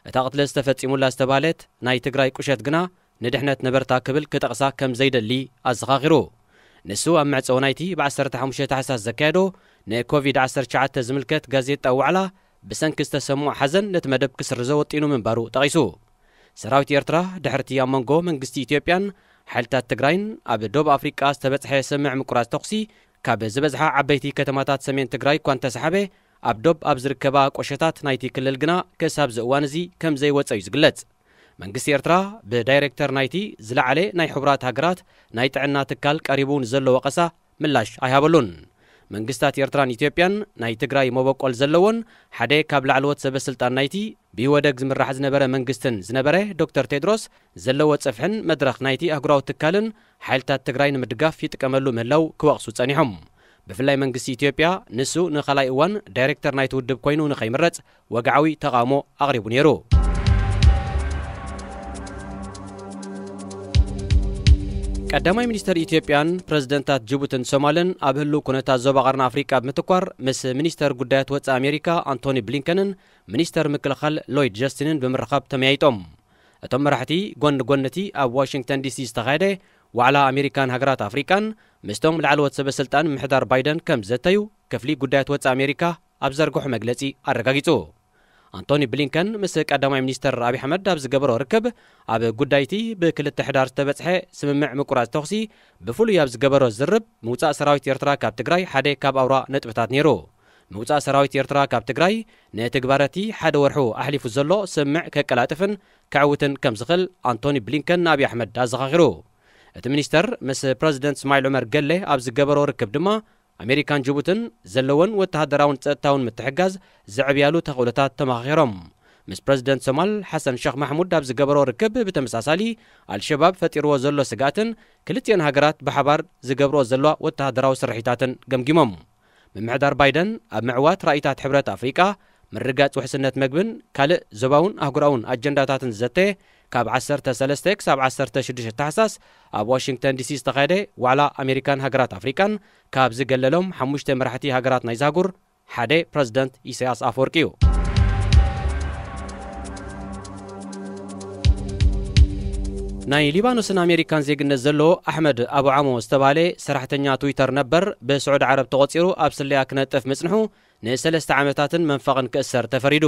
እታ ቅትለት ዝተፈጺሙላ ዝተባህለት ናይ ትግራይ ቁሸት ግና ንድሕነት ነበርታ ክብል ክጠቕሳ ከም ዘይደሊ ኣዘኻኺሩ። ንሱ ኣብ መዕጸዊ ናይቲ ብ15 ታሕሳስ ዘካየዶ ንኮቪድ-19 ዝምልከት ጋዜጣ ዋዕላ፣ ብሰንኪ ዝተሰምዖ ሓዘን ነቲ መደብ ክስርዞ ወጢኑ ምንባሩ ጠቒሱ። ሰራዊት ኤርትራ ድሕርቲ ኣብ መንጎ መንግስቲ ኢትዮጵያን ሓይልታት ትግራይን ኣብ ዶብ ኣፍሪቃ ዝተበጽሐ ስምዕ ምቁራጽ ተኹሲ፣ ካብ ዝበዝሓ ዓበይቲ ከተማታት ሰሜን ትግራይ እኳ እንተሰሓበ፣ ኣብ ዶብ ኣብ ዝርከባ ቆሸታት ናይቲ ክልል ግና ክሳብ እዚ እዋን እዚ ከም ዘይወጸ እዩ ዝግለጽ። መንግስቲ ኤርትራ ብዳይሬክተር ናይቲ ዝለዓለ ናይ ሕቡራት ሃገራት ናይ ጥዕና ትካል ቀሪቡ ንዘሎ ወቐሳ ምላሽ ኣይሃበሉን። መንግስታት ኤርትራን ኢትዮጵያን ናይ ትግራይ መበቆል ዘለዎን ሓደ ካብ ላዕለዎት ሰበስልጣን ናይቲ ብኢህወደግ ዝምራሕ ዝነበረ መንግስትን ዝነበረ ዶክተር ቴድሮስ፣ ዘለዎ ጽፍሕን መድረኽ ናይቲ ኣህጉራዊ ትካልን ሓይልታት ትግራይ ንምድጋፍ ይጥቀመሉ ምህላው ክወቕሱ ጸኒሖም። ብፍላይ መንግስቲ ኢትዮጵያ፣ ንሱ ንኻልኣይ እዋን ዳይሬክተር ናይቲ ውድብ ኮይኑ ንኸይምረጽ ወግዓዊ ተቓውሞ ኣቕሪቡ ነይሩ። ቀዳማይ ሚኒስተር ኢትዮጵያን ፕረዚደንታት ጅቡትን ሶማልን ኣብ ህልው ኩነታት ዞባ ቀርኒ ኣፍሪቃ ብምትኳር፣ ምስ ሚኒስተር ጉዳያት ወጻኢ ኣሜሪካ ኣንቶኒ ብሊንከንን ሚኒስተር ምክልኻል ሎይድ ጀስቲንን ብምርኻብ ተመያይጦም። እቶም መራሕቲ፣ ጎኒ ጎኒ እቲ ኣብ ዋሽንግተን ዲሲ ዝተኻየደ ዋዕላ ኣሜሪካን ሃገራት ኣፍሪቃን፣ ምስቶም ላዕለዎት ሰበ ስልጣን ምሕዳር ባይደን ከም ዘተዩ ክፍሊ ጉዳያት ወጻኢ ኣሜሪካ ኣብ ዘርግሖ መግለጺ ኣረጋጊጹ። ኣንቶኒ ብሊንከን ምስ ቀዳማይ ሚኒስተር ኣብይ ኣሕመድ ኣብ ዝገበሮ ርክብ፣ ኣብ ጉዳይቲ ብክልተ ሕዳር ዝተበጽሐ ስምምዕ ምቁራጽ ተኹሲ፣ ብፍሉይ ኣብ ዝገበሮ ዝርብ፣ ምውጻእ ሰራዊት ኤርትራ ካብ ትግራይ ሓደ ካብ ኣውራ ነጥብታት ነይሩ። ምውጻእ ሰራዊት ኤርትራ ካብ ትግራይ፣ ንትግባረቲ ሓደ ወርሑ ኣሕሊፉ ዘሎ ስምምዕ ከቀላጥፍን ከዕውትን ከም ዝኽእል ኣንቶኒ ብሊንከን ንኣብይ ኣሕመድ ኣዘኻኺሩ። እቲ ሚኒስተር ምስ ፕረዚደንት እስማዒል ዑመር ገሌ ኣብ ዝገበሮ ርክብ ድማ፣ ኣሜሪካን ጅቡትን ዘለወን ወተሃደራውን ጸጥታውን ምትሕጋዝ ዘዕብያሉ ተኽእሎታት ተመኻኺሮም። ምስ ፕረዚደንት ሶማል ሓሰን ሸኽ ማሕሙድ ኣብ ዝገበሮ ርክብ ብተመሳሳሊ፣ ኣልሸባብ ፈጢርዎ ዘሎ ስግኣትን ክልቲኤን ሃገራት ብሓባር ዝገብርኦ ዘለዋ ወተሃደራዊ ስርሒታትን ገምጊሞም። ምምሕዳር ባይደን ኣብ ምዕዋት ራእይታት ሕብረት ኣፍሪቃ፣ ምርግጋጽ ውሕስነት መግብን ካልእ ዞባውን ኣህጉራውን ኣጀንዳታትን ዝዘተየ፣ ካብ ዓሰርተ ሰለስተ ክሳብ ዓሰርተ ሽዱሽተ ታሕሳስ ኣብ ዋሽንግተን ዲሲ ዝተኻየደ ዋዕላ ኣሜሪካን ሃገራት ኣፍሪቃን፣ ካብ ዝገለሎም ሓሙሽተ መራሕቲ ሃገራት ናይዚ ኣህጉር ሓደ ፕረዚደንት ኢሳያስ ኣፈወርቂ እዩ። ናይ ሊባኖስን ኣሜሪካን ዜግነት ዘለዎ ኣሕመድ ኣቡ ዓሞ ዝተባህለ ሰራሕተኛ ትዊተር ነበር፣ ብስዑዲ ዓረብ ተቖጺሩ ኣብ ስለያ ክነጥፍ ምጽንሑ ንሰለስተ ዓመታትን መንፈቕን ክእሰር ተፈሪዱ።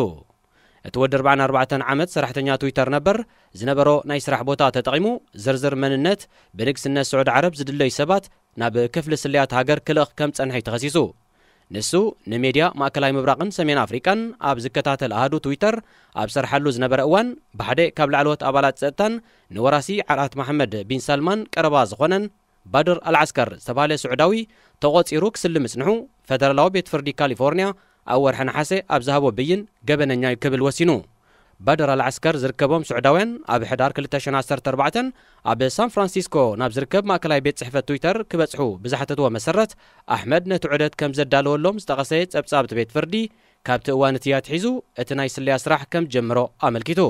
እቲ ወዲ ኣርባዓን ኣርባዕተን ዓመት ሰራሕተኛ ትዊተር ነበር፣ ዝነበሮ ናይ ስራሕ ቦታ ተጠቒሙ ዝርዝር መንነት ብንግስነት ስዑዲ ዓረብ ዝድለዩ ሰባት ናብ ክፍሊ ስለያት ሃገር ክልእኽ ከም ጸንሐ እዩ ተኸሲሱ። ንሱ ንሜድያ ማእከላይ ምብራቕን ሰሜን ኣፍሪቃን ኣብ ዝከታተል ኣሃዱ ትዊተር ኣብ ዝሰርሓሉ ዝነበረ እዋን፣ ብሓደ ካብ ላዕለዎት ኣባላት ጸጥታን ንወራሲ ዓራት መሓመድ ቢን ሳልማን ቀረባ ዝኾነን ባድር ኣልዓስከር ዝተባህለ ስዑዳዊ ተቖጺሩ ክስሊ ምጽንሑ፣ ፈደራላዊ ቤት ፍርዲ ካሊፎርንያ ኣብ ወርሒ ነሓሰ ኣብ ዝሃቦ ብይን ገበነኛ እዩ ክብል ወሲኑ። ባድር ኣልዓስከር ዝርከቦም ስዑዳውያን ኣብ ሕዳር ክልተ ሽሕን ዓሰርተ ኣርባዕተን ኣብ ሳን ፍራንሲስኮ ናብ ዝርከብ ማእከላይ ቤት ጽሕፈት ትዊተር ክበጽሑ ብዝሓተትዎ መሰረት፣ ኣሕመድ ነቲ ዑደት ከም ዘዳለወሎም ዝጠቐሰ ጸብጻብ እቲ ቤት ፍርዲ፣ ካብቲ እዋን እቲ ኣትሒዙ እቲ ናይ ስለያ ስራሕ ከም ዝጀመሮ ኣመልኪቱ።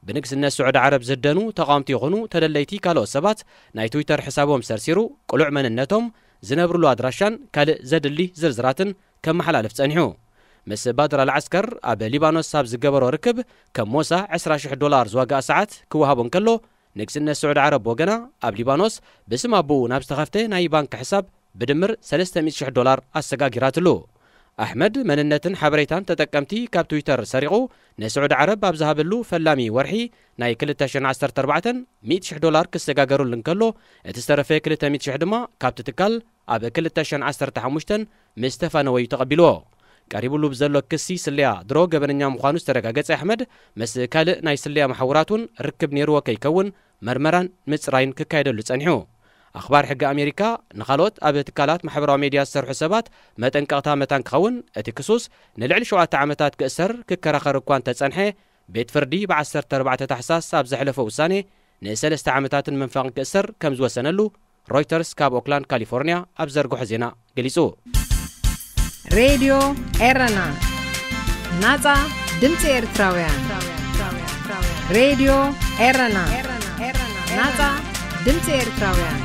ብንግስነት ስዑዲ ዓረብ ዝህደኑ ተቓወምቲ ይኹኑ ተደለይቲ ካልኦት ሰባት ናይ ትዊተር ሕሳቦም ሰርሲሩ፣ ቅሉዕ መንነቶም፣ ዝነብርሉ ኣድራሻን ካልእ ዘድሊ ዝርዝራትን ከመሓላልፍ ጸኒሑ። ምስ ባድር ኣልዓስከር ኣብ ሊባኖስ ኣብ ዝገበሮ ርክብ፣ ከም ሞሳ ዕስራ ሽሕ ዶላር ዝዋጋኣ ሰዓት ክወሃቦ እንከሎ፣ ንግስነት ስዑዲ ዓረብ ወገና ኣብ ሊባኖስ ብስም ኣቦኡ ናብ ዝተኸፍተ ናይ ባንክ ሕሳብ ብድምር ሰለስተ ሚእቲ ሽሕ ዶላር ኣሰጋጊራትሉ። ኣሕመድ መንነትን ሓበሬታን ተጠቀምቲ ካብ ትዊተር ሰሪቑ ንስዑዲ ዓረብ ኣብ ዝሃበሉ ፈላሚ ወርሒ ናይ ክልተ ሽሕን ዓሰርተ ኣርባዕተን ሚእቲ ሽሕ ዶላር ክሰጋገሩሉ እንከሎ፣ እቲ ዝተረፈ ክልተ ሚእቲ ሽሕ ድማ ካብቲ ትካል ኣብ ክልተ ሽሕን ዓሰርተ ሓሙሽተን ምስ ተፋነወ እዩ ተቐቢልዎ። ቀሪቡሉ ብዘሎ ክሲ ስለያ ድሮ ገበነኛ ምዃኑ ዝተረጋገጸ ኣሕመድ፣ ምስ ካልእ ናይ ስለያ መሓውራት እውን ርክብ ነይርዎ ከይከውን መርመራን ምጽራይን ክካየደሉ ጸኒሑ። ኣኽባር ሕጊ ኣሜሪካ ንኻልኦት ኣብ ትካላት ማሕበራዊ ሜድያ ዝሰርሑ ሰባት መጠንቀቕታ መታን ክኸውን፣ እቲ ክሱስ ንልዕሊ ሸውዓተ ዓመታት ክእሰር ክከራኸር እኳ እንተጸንሐ፣ ቤት ፍርዲ ብ ዓሰርተ ኣርባዕተ ታሕሳስ ኣብ ዘሕለፎ ውሳኔ ንሰለስተ ዓመታትን መንፈቕን ክእሰር ከም ዝወሰነሉ ሮይተርስ ካብ ኦክላንድ ካሊፎርንያ ኣብ ዘርግሖ ዜና ገሊጹ። ሬድዮ ኤረና፣ ናጻ ድምጺ ኤርትራውያን። ሬድዮ ኤረና፣ ናጻ ድምጺ ኤርትራውያን።